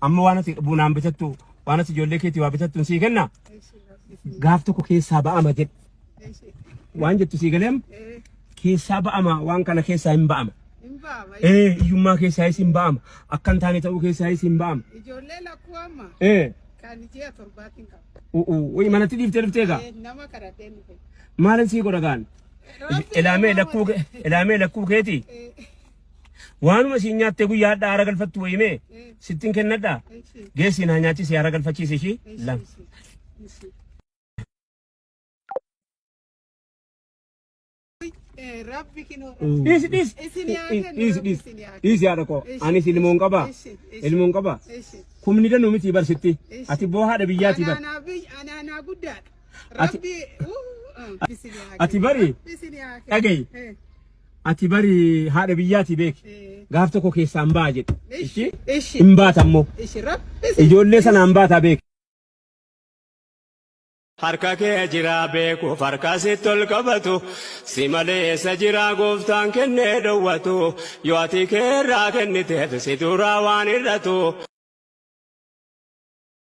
Amma waan ati bunaan bitattu waan ati ijoollee keetii waa bitattu sii kenna. Gaaf tokko keessaa ba'ama jedhe. Waan jettu sii galeem keessaa ba'ama waan kana keessaa hin ba'ama. Hin ba'ama. Ee hiyyummaa keessaayis hin ba'ama. Akka hin taane ta'uu keessaayis hin ba'ama. Ijoollee lakkuu amma Ee kan ji'a torbaatiin qaba. u'u wayi manatti dhiiftee dhuftee egaa. Nama kadhatee dhufe. Maalin sii godha gaan? Ilaamee lakkuu ilaamee lakkuu keetii. Waanuma siin nyaattee guyyaa hadhaa haara galfattu wayii mee sittin kennadhaa. Geessiin haa nyaachisi haara galfachiisi ishii lama. Rabbi kinoo. Dhiisi dhiisi. Isin yaa kennu, Dhiisi Rabbi dhiisi. isin yaa kennu. Dhiisi haadha koo. Anis ilmoon qabaa. Ishi, ishi. Ilmoon qabaa. Ishi. Kumni danuu miti bar sitti. Ishi. Ati boo haadha biyyaatii bar. Anaanaa biyya anaanaa guddaadha. Ati- Rabbi uu, isin yaa Ati kennu. bari Rabbi isin yaa kennu. dhagayi. Eh, Ati bari haadha biyyaatii beeki. eh. Gaaf tokko keessaan ba'a jedhe. Ishi, Ishi ishi. hin baata ammoo. Ishi rabbi isin. Ijoollee sanaan baataa beeki. Harka kee jira beekuuf harka sitti ol qabatu si malee eessa jira gooftaan kennee dhowwatu yoo ati keerraa kenniteef si duraa waan hir'atu.